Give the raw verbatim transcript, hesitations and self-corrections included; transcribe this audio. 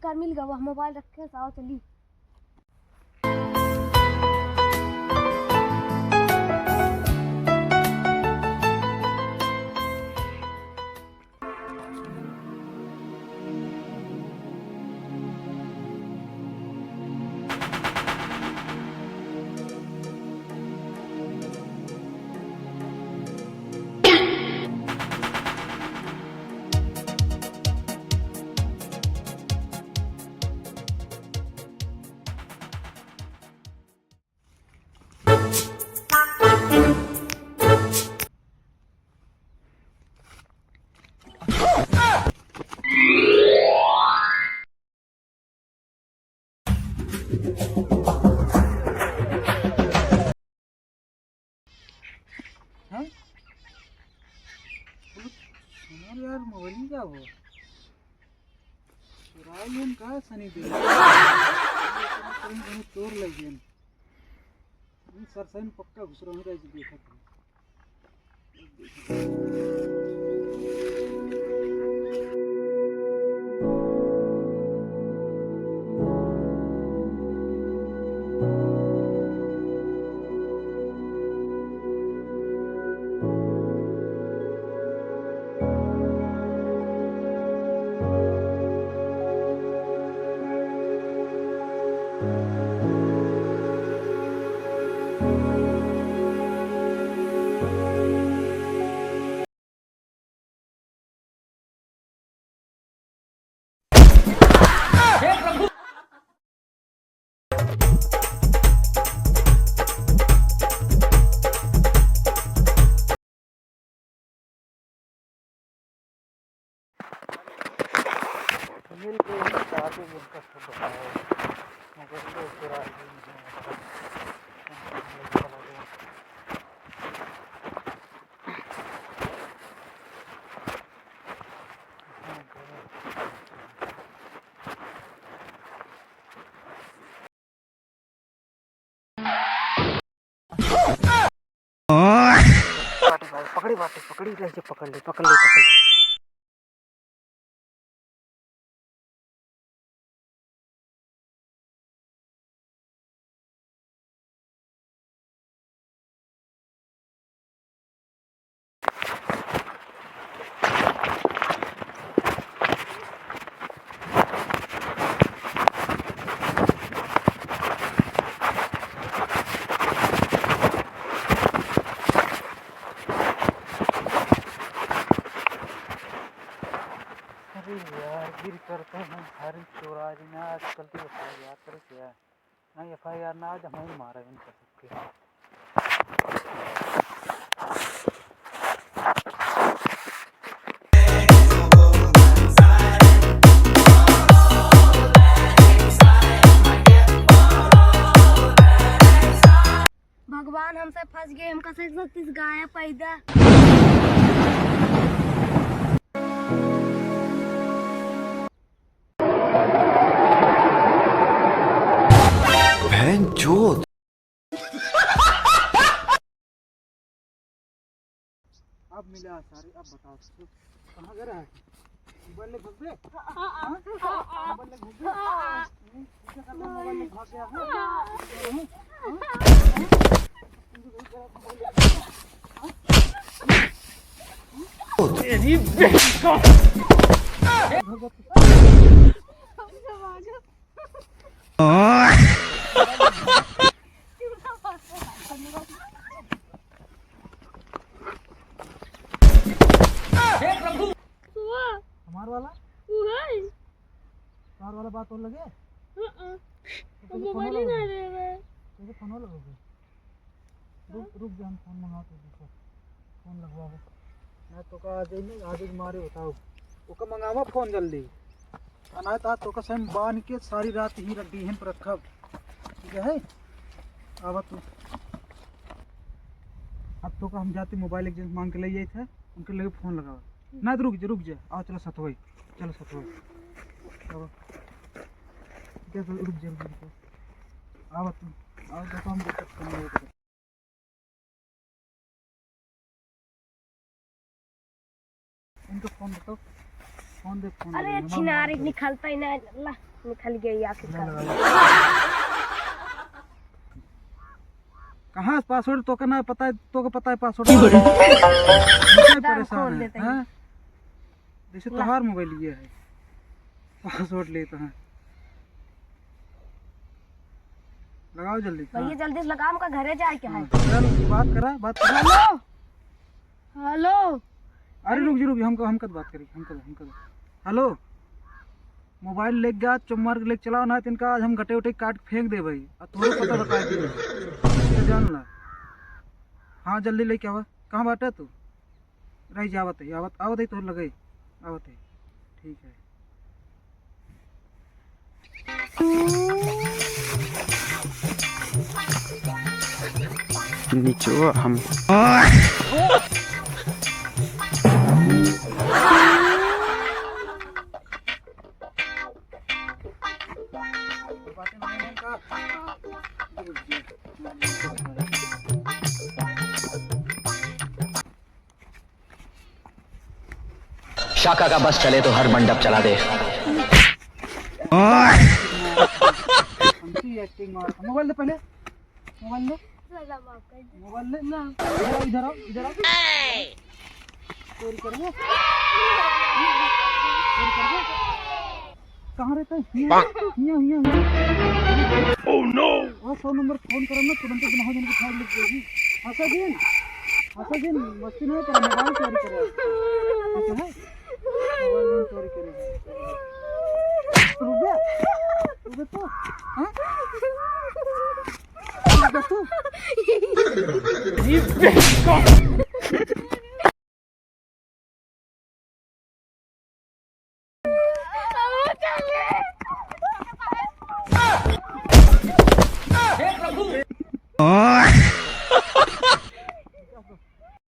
कर मिल गवा, मोबाइल रखे, आओ चली। हाँ? बोलो, सुनो यार, मोबाइल नहीं क्या हुआ? चुरा लेन का सनी दे? कहीं, कहीं चोर लग गए। इन सरसैन पक्का घुस रहा हूँ, देखा था। मिल के ही काफी दिन का सब बताया है। मगर लोग चुरा लिए हैं। बाटे भाई, पकड़ी बाटे, पकड़ी रह जे, पकड़ ले, पकड़ ले, पकड़ ले। अरे यार, गिर करते हैं, हर चोरा जी ना आजकल की बताओ यार, करे क्या? नहीं, एफ आई आर ना, आज हमें मारा इनका सबके। भगवान हमसे फंस गए, हम कैसे सकती गाय पैदा। बहन चोद। अब मिला सारे, अब बताओ तो, कहाँ गया है? मोबाइल ले भाग गए? हाँ? मोबाइल ले भाग गए? हम्म, ठीक है, कर लो, मोबाइल ले भाग गया है। हम्म, हम्म, हम्म। तेरी बहन का। हे प्रभु। हुआ। हमार वाला? हुआ ही। हमार वाला बात और लगे? हाँ, हाँ। तो कैसे फोन मोबाइल ही ना लगोगे? दे रहे। कैसे फोन लगोगे? रुक, रुक जा, हम फोन मंगाओ तो दूसरा। फोन लगवाओ। ना तो का आज ही नहीं, आज ही मारे बताओ। ओका मंगावा फोन जल्दी। आ ना तो तोका सही बांध के सारी रात ही रख दी है पर रखब। ठीक है? आवा तू। अब तोका हम जाते मोबाइल एक जन मांग के ले जाए थे, उनके लगे फोन लगावा। ना तो रुक जा, रुक जा। आओ चलो सतवई। चलो सतवई। आवा। क्या कर, रुक जा, रुक जा। आवा तू। आओ देखो हम देखो फोन लगे। इनको फोन दे तो, फोन दे, फोन अरे दे, छिनार हमारे निकलता ही ना, ला। निकल गई आखिरकार। कहाँ से password? तोके ना पता है, तोके पता है password? की बोले? मुझे दाम परेशान खोल है, देते हैं। हाँ? जैसे ला। तोहार mobile ये है, password लेता है। लगाओ जल्दी। भैया, हाँ। जल्दी से लगाओ, हमका घरे जाए के है। हाँ, चल, बात करा, बात करा। Hello, hello। अरे रुक जी, रुक जी, हमका, हमका तो बात करी, हमका, हमका। Hello, mobile लेके जा, चुप मार के लेके चलाओ, ना तो इनका आज हम गटे उटे काट के फेंक देबे। आ तोरो पता बता दे, जान ला। हाँ, जल्दी लेके आवा। कहाँ बाटे तू? रही जा, आवत है, आवत, आवत है, तोहर लगे, आवत है। ठीक है। निचवा हम। शाखा का बस चले तो हर मंडप चला दे। हमसे ही acting मार। Mobile दे पहले, mobile दे। Mobile दे। इधर, इधर आओ, इधर आओ। चोरी करबो? चोरी करबो? कहाँ रहता है? हियाँ, हियाँ, हियाँ, हियाँ। Oh no! और सौ नंबर फोन करब ना, तुरंते बिना हो जाने की फाइल लिख देगी। हंसा जिन, हंसा जिन, मस्ती नहीं करे, मोबाइल चोरी करे। हंसा है? मोबाइल नहीं चोरी करे। रुक जा, रुक जा तू, हाँ? रुक जा तू।